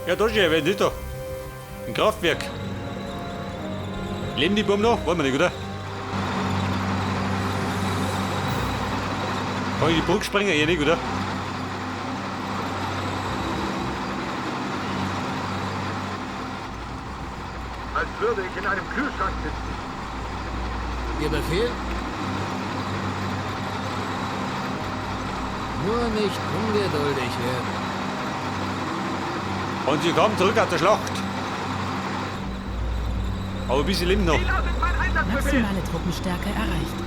Ja, da schon, wer ist da? Ein Kraftwerk. Leben die Buben noch? Wollen wir nicht, oder? Kann ich die Brücke sprengen? Eh nicht, oder? Als würde ich in einem Kühlschrank sitzen. Ihr Befehl? Nur nicht ungeduldig werden. Und sie kommen zurück aus der Schlacht. Aber ein bisschen leben noch. Wie lautet mein Einsatzbefehl? Maximale Truppenstärke erreicht.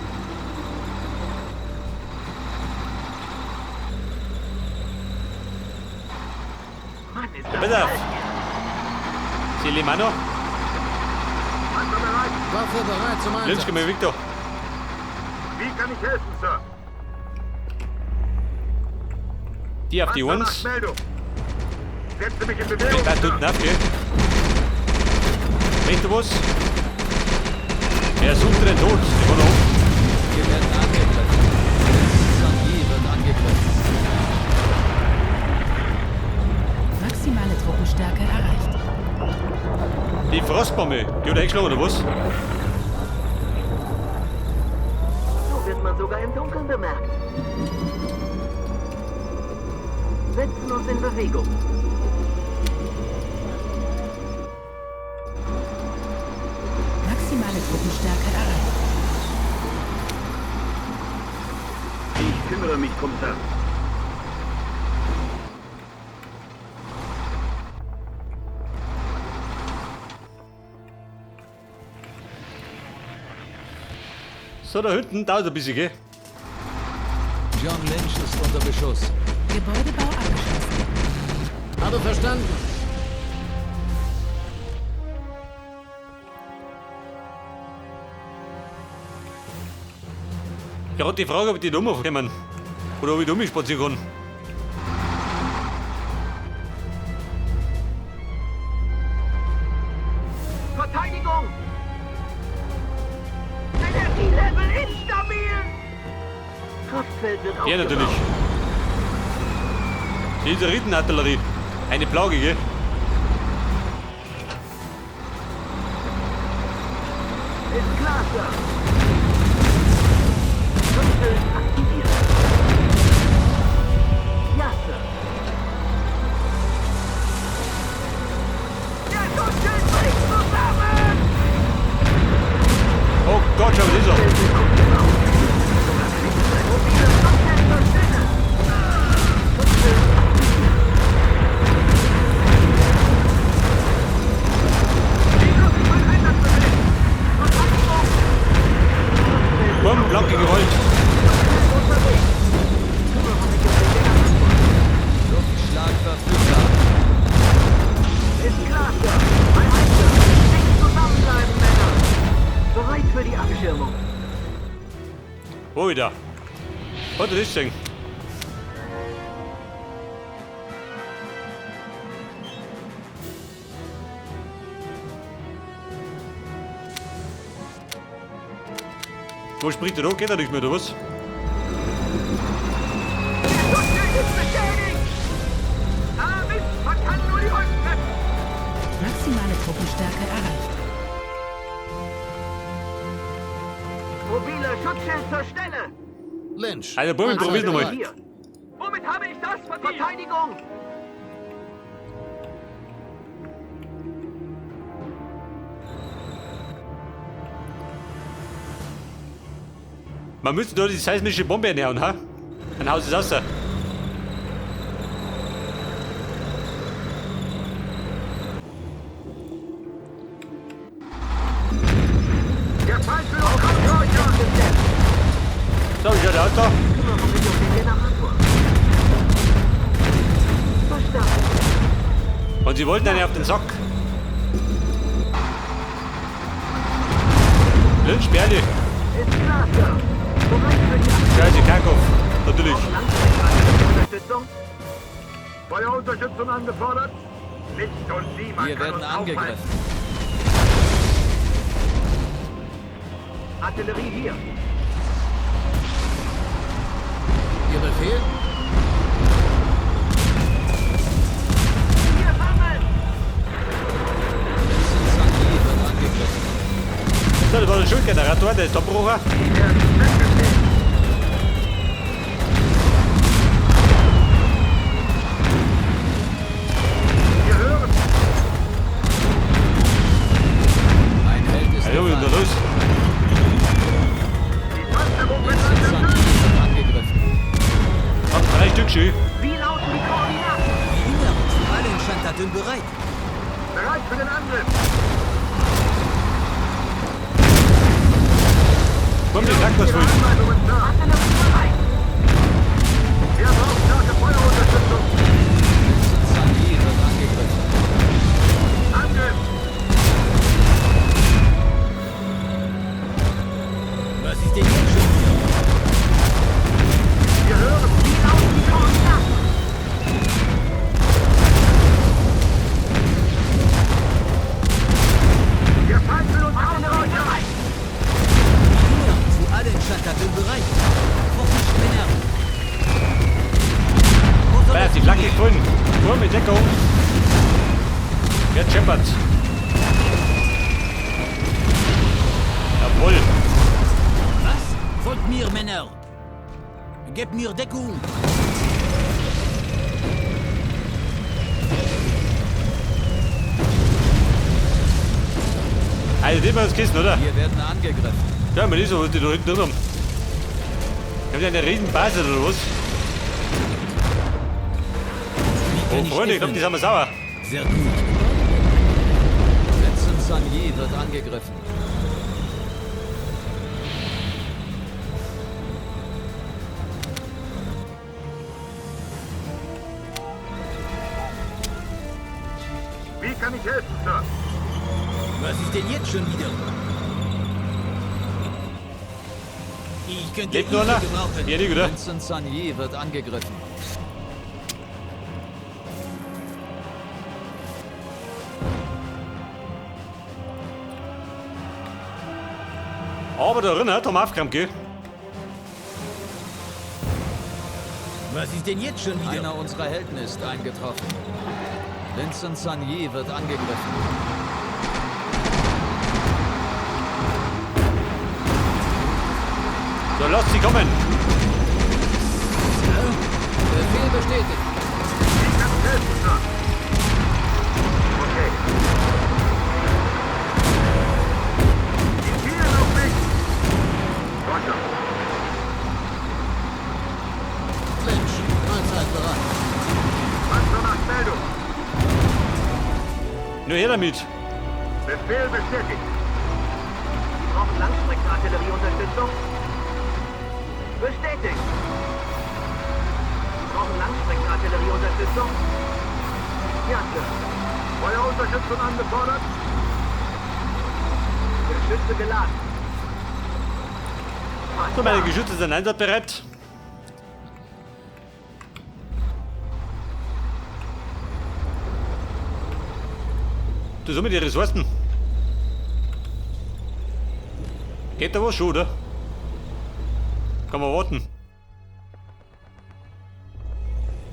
Mann, ist das Pass auf. kalt hier. Sie leben auch noch. Panzer bereit. Waffe bereit zum Lynch, Einsatz. komm mal weg da. Wie kann ich helfen, Sir? Die auf die Panzer Uns. nach Meldung. Setze mich in Bewegung, Da Sir. tut auf, gell? Weißt du was? Er sucht den Tod. Ich war da oben. Wir werden angegriffen. Sanji wird angegriffen. Maximale Truppenstärke erreicht. Die Frostbombe. Die hat er eingeschlagen, oder was? So wird man sogar im Dunkeln bemerkt. Setzen uns in Bewegung. Maximale Truppenstärke erreicht. Ich kümmere mich drum, Sir. So, da hinten dauert ein bisschen, gell? John Lynch ist unter Beschuss. Gebäudebau abgeschlossen. Habe verstanden. Gerade die Frage, ob die da kommen. Oder ob ich da spazieren kann. Verteidigung! Energielevel instabil! Kraftfeld wird Ja, aufgebaut. natürlich. Diese Rittenartillerie. Eine Plage, gell? Ist klar, Sir. Schutzschild aktiviert. Ja, Sir. Der Schutzschild bricht zusammen! Oh Gott, schau, was ist er? Schild wird aufgebaut. Sogar ein mobiles Schutzschild zur Stelle. Schutzschild aktiviert. Wie lautet mein Einsatzbefehl? Verteidigung! Bumm, blanke Gewalt. Unterwegs. Kümmere mich um den Generator. Luftschlag verfügbar. Ist klar, Sir. Aye, aye, Sir. Dicht zusammenbleiben, Männer. Bereit für die Abschirmung. Wo wieder? Hat er das gesehen? Wo spricht er da? Geht er nicht mehr, oder was? Der Schutzschild ist beschädigt! Ah, Mist! Man kann nur die Wolken treffen! Maximale Truppenstärke erreicht. Mobiler Schutzschild zur Stelle. Lynch. Also, Buben, Mahlzeit probier's nochmal. bereit. Hier. Womit habe ich das verdient? Verteidigung. Man müsste da die seismische Bombe reinhauen, ha? Dann haut es raus. Der Feind will uns abräuchern! So, wie schaut der aus da? Kümmere mich um den Generator. Verstanden. Und sie wollten einen auf den Sack. Lynch, Berli. Ist klar, Sir. Bereit für die Abschirmung. Scheiße, Karkov. Natürlich. Auch Langstreckenunterstützung. Feuerunterstützung angefordert? Nicht und niemand Wir kann werden uns aufhalten. angegriffen. Artillerie hier. Ihr Befehl? Hier sammeln. So, das war der Schildgenerator, der ist abgebrochen. Wir hören. Ein Held ist Ja, Junge, gefallen. da los. Die Panzerung wird Vincent angegriffen. Sanji wird angegriffen. Hab 3 Stück schön. Wie lauten die Koordinaten? Die Hühner zu allen Schandtaten bereit. Bereit für den Angriff. Komm, die Traktor Ihre voll. Anweisungen, Sir. Artillerie bereit. Wir brauchen starke Feuerunterstützung. Vincent Sanji wird angegriffen. Angriff. Was ist denn jetzt schon wieder? Wir hören. Wie lauten die Koordinaten? Der Feind will uns Artillerie ausräuchern. bereit. Die Hühner zu allen Schandtaten bereit. Vorsicht, Männer. Wo soll Wer es hat die Flagge hingehen? gefunden? Nur mit Deckung. Wer scheppert? Jawohl. Was? Folgt mir, Männer. Gebt mir Deckung. Also, die haben uns Kissen, oder? Wir werden angegriffen. Ja, man ist so, was die da hinten drin haben. Haben die eine riesen Basis oder was? Wie Oh, kann ich Freunde, ich glaub, die helfen? sind wir sauer. Sehr gut. Vincent Sanji wird angegriffen. Wie kann ich helfen, Sir? Was ist denn jetzt schon wieder? Ich könnte Lebt nur Hilfe einer? gebrauchen. Hier nicht, oder? Vincent Sanji wird angegriffen. Aber da drin hat er aufgeräumt, gell? Was ist denn jetzt schon wieder? Einer unserer Helden ist eingetroffen. Vincent Sanji wird angegriffen. So, lasst sie kommen. Befehl bestätigt. Wie kann ich helfen, Sir? Okay. Die zielen auf mich. Roger. Lynch, allzeit bereit. Panzer macht Meldung. Nur her damit. Befehl bestätigt. Sie brauchen Langstreckenartillerieunterstützung. Bestätigt. Sie brauchen Langstreckenartillerieunterstützung. Ja, Sir. Feuerunterstützung angefordert. Geschütze geladen. So, meine Geschütze sind einsatzbereit. Du, so mit den Ressourcen. Geht da was schon, oder? Kann man warten.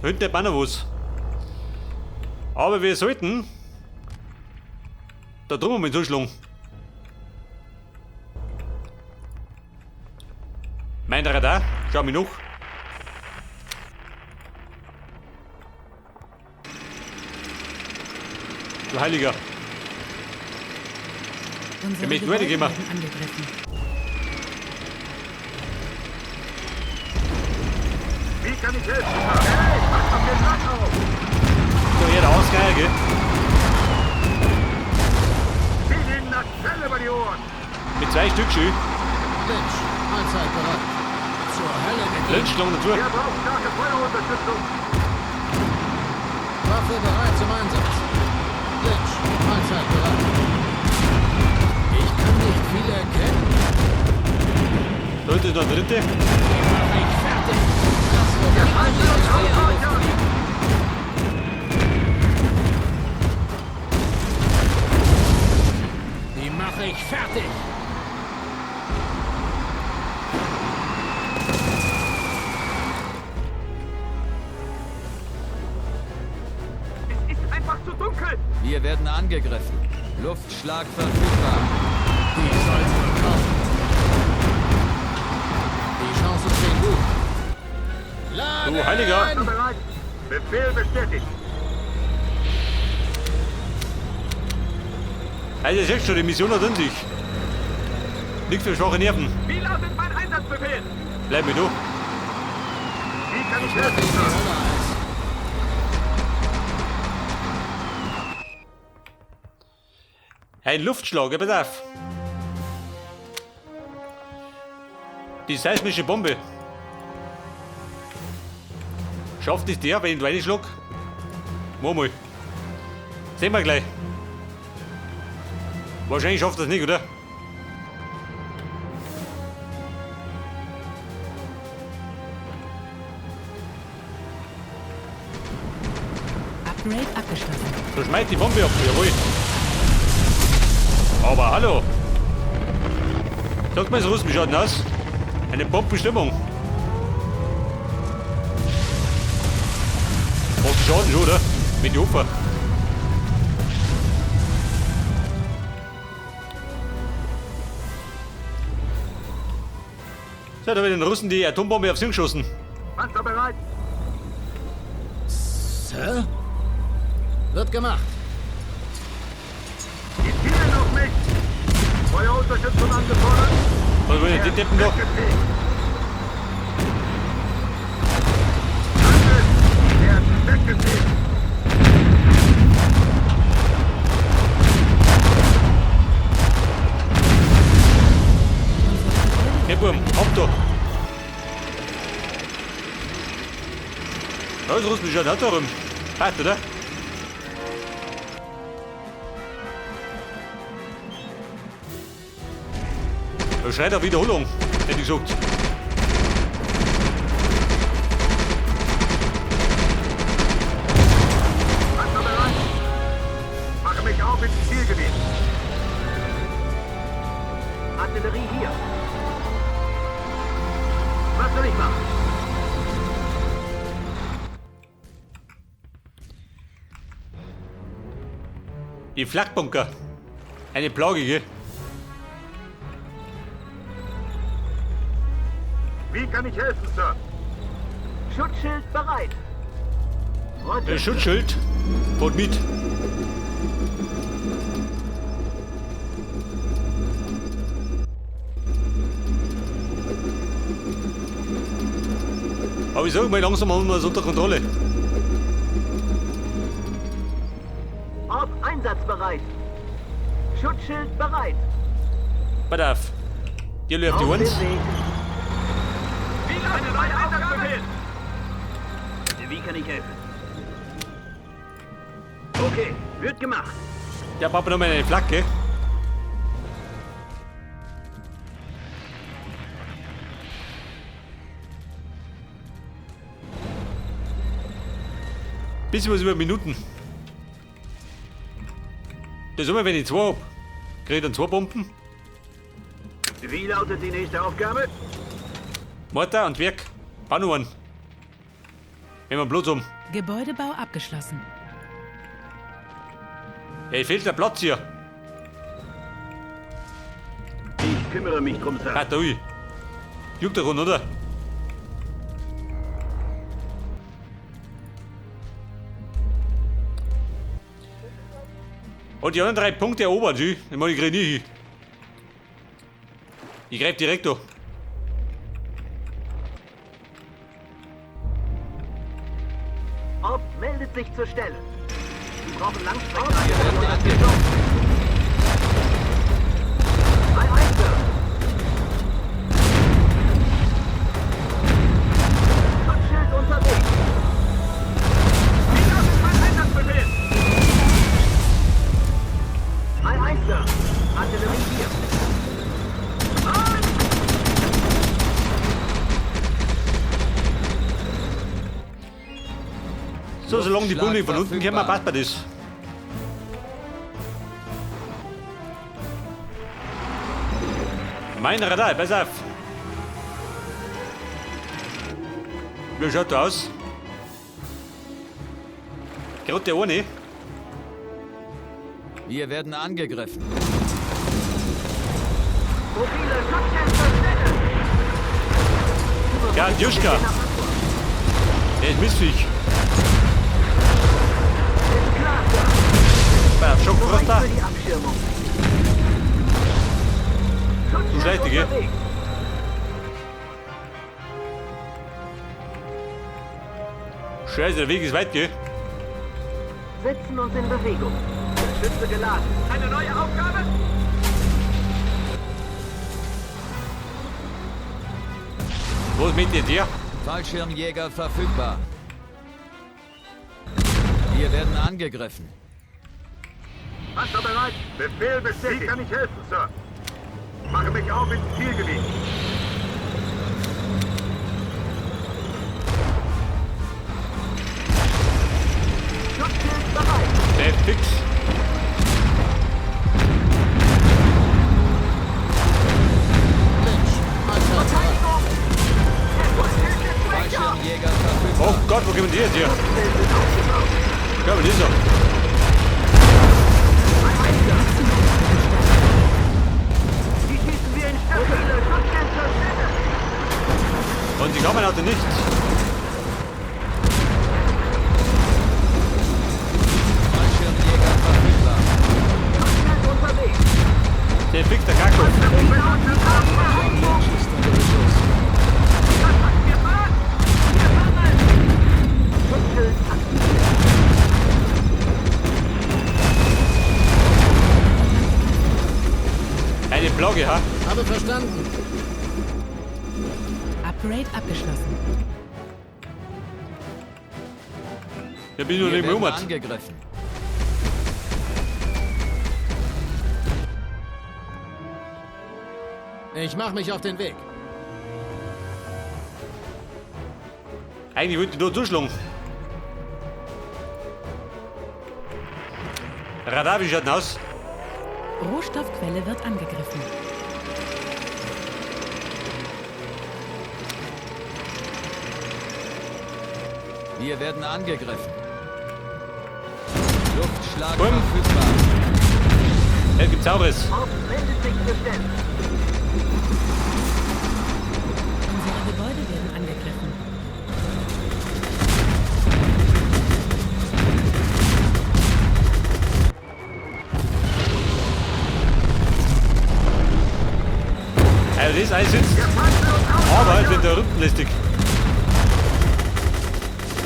Hinten hat man noch was. Aber wir sollten da drüben mal zuschlagen. Mein Radar, schau mich noch. Du Heiliger. Unsere möchte Gebäude weitergehen. werden angegriffen. Wie kann ich helfen, Sir? Hey, passt auf den Sack auf. So, hier der Ausgeier, gell? Zieh ihnen das Fell über die Ohren. Mit 2 Stück schön. Lynch, allzeit bereit. Zur Hölle mit ihm. Lynch schlagen dazu. Wir brauchen starke Feuerunterstützung. Waffe bereit zum Einsatz. Lynch, allzeit bereit. Ich kann nicht viel erkennen. Da hinten ist noch der dritte. Mach ich fertig. Das wird Der Feind will uns ausräuchern. Die mache ich fertig. Es ist einfach zu dunkel. Wir werden angegriffen. Luftschlag verfügbar. Die soll's wohl Du Heiliger. Panzer bereit. Befehl bestätigt. Also, ihr seht schon, die Mission hat in sich. Nichts für schwache Nerven. Wie lautet mein Einsatzbefehl? Bleib mir du. Wie kann ich helfen, Die Sir? Hölle heiß. Ein Luftschlag, ja, pass auf. Die seismische Bombe. Schafft es der, wenn ich reinschlag? Mach mal. Sehen wir gleich. Wahrscheinlich schafft das nicht, oder? Upgrade abgeschlossen. So schmeißt die Bombe ab, jawohl. Aber hallo. Sagt mal, es Russen, wie schaut denn aus? Eine Bombenstimmung. Macht Schaden schon, oder? Mit den Ufer. So, da wird den Russen die Atombombe aufs Hirn geschossen. Panzer bereit. Sir? Wird gemacht. Die zielen auf mich. Feuerunterstützung angefordert. Was wollen die Deppen da? Weggefegt. Angriff. Werden weggefegt. Hey, Burm, ab da. Ja, das Russen schaut auch da rum. Passt, oder? Da schreit auf Wiederholung, hätte ich gesagt. Panzer bereit. Mache mich auf ins Zielgebiet. Artillerie hier. Was soll ich machen? Die Flakbunker. Eine Plage, gell? Wie kann ich helfen, Sir? Schutzschild bereit. Der Schutzschild. Fährt mit. Aber ich sag mal, langsam haben wir es unter Kontrolle. Auf einsatzbereit. Schutzschild bereit. Pass auf. Hier läuft die Auf 1. dem Weg. Wie lautet mein Einsatzbefehl? Wie kann ich helfen? Okay, wird gemacht. Ja, Papa, noch mal eine Flagge. Bisschen was über Minuten. Das ist immer, wenn ich zwei hab. Krieg ich dann 2 Bomben. Wie lautet die nächste Aufgabe? Mortar und Werk. Bau noch einen. Wenn wir Blut haben. Gebäudebau abgeschlossen. Ey, fehlt der Platz hier. Ich kümmere mich drum, Sir. Ah, da ui. Juckt der Rund, oder? Und die anderen 3 Punkte erobern sie. Ich meine, ich krieg nie hin. Ich greif direkt da. Ob meldet sich zur Stelle. Sie brauchen Langstrecken. Wir werden angegriffen. Ei, ei, Sir. Schutzschild unterwegs. Wie lautet mein Einsatzbefehl? Ei, ei, Sir. Artillerie hier. So, solange die Bullen von unten kommen, verfügbar. passt mir das. Mein Radar, pass auf. Wie schaut da aus? Gerade der eine. Wir werden angegriffen. Mobile Schutzschild zur Stelle. Ja, Juschka. Der ist Mistviech. Ist klar, Sir. Bei Bereit Schockfroster. für die Abschirmung. Du schlechte, gell? unterwegs. Scheiße, der Weg ist weit, gell? Setzen uns in Bewegung. Geschütze geladen. Eine neue Aufgabe? Was mit dir? Fallschirmjäger verfügbar. Wir werden angegriffen. Panzer bereit. Befehl bestätigt. Wie kann ich helfen, Sir? Mache mich auf ins Zielgebiet. Schutzschild bereit. Der fix. Lynch, allzeit bereit. Verteidigung. Der Schutzschild ist schwächer. Fallschirmjäger verfügbar. Oh Gott, wo kommen die jetzt her? Schutzschild ist aufgebaut. Ja, was ist er? Die schießen wir in Stücke. Schutzschild zur Stelle. Und sie kommen also nicht. Fallschirmjäger verfügbar. Schutzschild unterwegs. Der fix, der Kaktus. John Lynch ist unter Beschuss. Schutzschild aktiviert. Eine Plage, ha? Habe verstanden. Upgrade abgeschlossen. Da bin ich noch Wir nicht mehr werden um. angegriffen. Ich mache mich auf den Weg. Eigentlich wollte ich nur zuschlagen. Radar, wie schaut denn aus? Rohstoffquelle wird angegriffen. Wir werden angegriffen. Luftschlag Bumm. verfügbar. Es gibt Saures. Hobbs meldet sich zur Stelle. Unsere Gebäude werden angegriffen. Also das alles sitzt. Aber halt wird der Rücken lästig.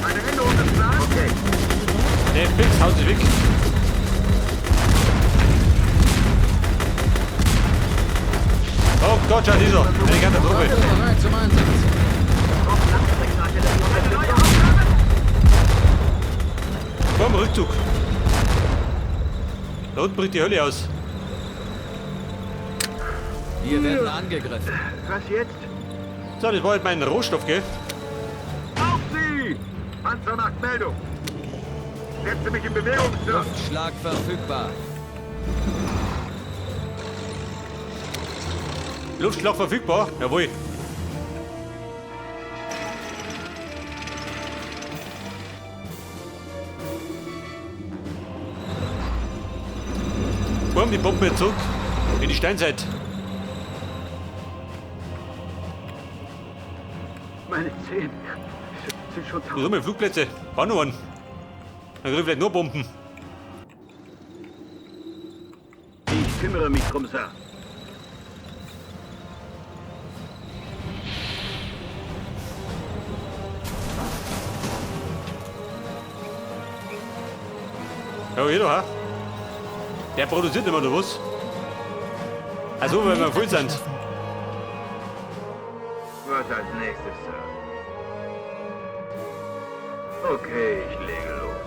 Eine Änderung des Plans? Okay. Der fix, haut sich weg. Oh Gott, schau dieser. Eine Katastrophe. Bereit zum Einsatz. Langstreckenartillerie Eine neue unterstützt. Aufgabe? Komm, Rückzug. Da unten bricht die Hölle aus. Wir werden angegriffen. Was jetzt? So, das war halt mein Rohstoff, gell? Auf sie! Panzer macht Meldung. Setze mich in Bewegung, Sir. Luftschlag verfügbar. Luftschlag verfügbar. Jawohl. Komm, die Bomben jetzt zurück. In die Steinzeit. Meine Zehen sind schon Da sind wir Flugplätze. Bau noch einen. Dann krieg ich vielleicht nur Bomben. Ich kümmere mich drum, Sir. Ja, hier doch, ha? Der produziert immer noch was. Also, wenn wir voll sind. Abgeschlossen. Was als nächstes, Sir? Okay, ich lege los.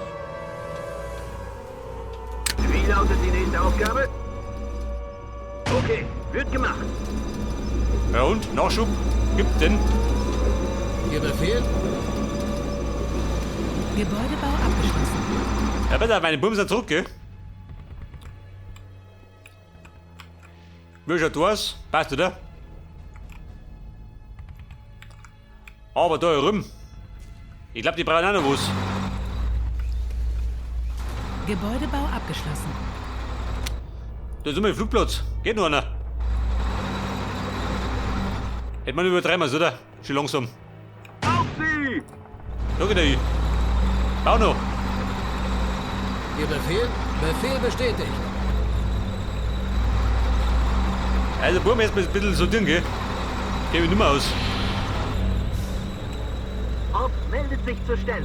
Wie lautet die nächste Aufgabe? Okay, wird gemacht. Ja und? Nachschub? Gibt denn? Ihr Befehl? Gebäudebau abgeschlossen. Ja, besser, meine Bumsen sind zurück, gell? Wie schaut aus? Passt, oder? Aber da herum. Ich glaube, die brauchen auch noch was. Gebäudebau abgeschlossen. Da ist immer ein Flugplatz. Geht noch einer. Hätte man übertreiben müssen, oder? Schon langsam. Auf sie! Da geht er hin. Bau noch. Ihr Befehl? Befehl bestätigt. Also, probieren wir jetzt mal ein bisschen sortieren, gell? Geh ich nicht mehr aus. Ob meldet sich zur Stelle.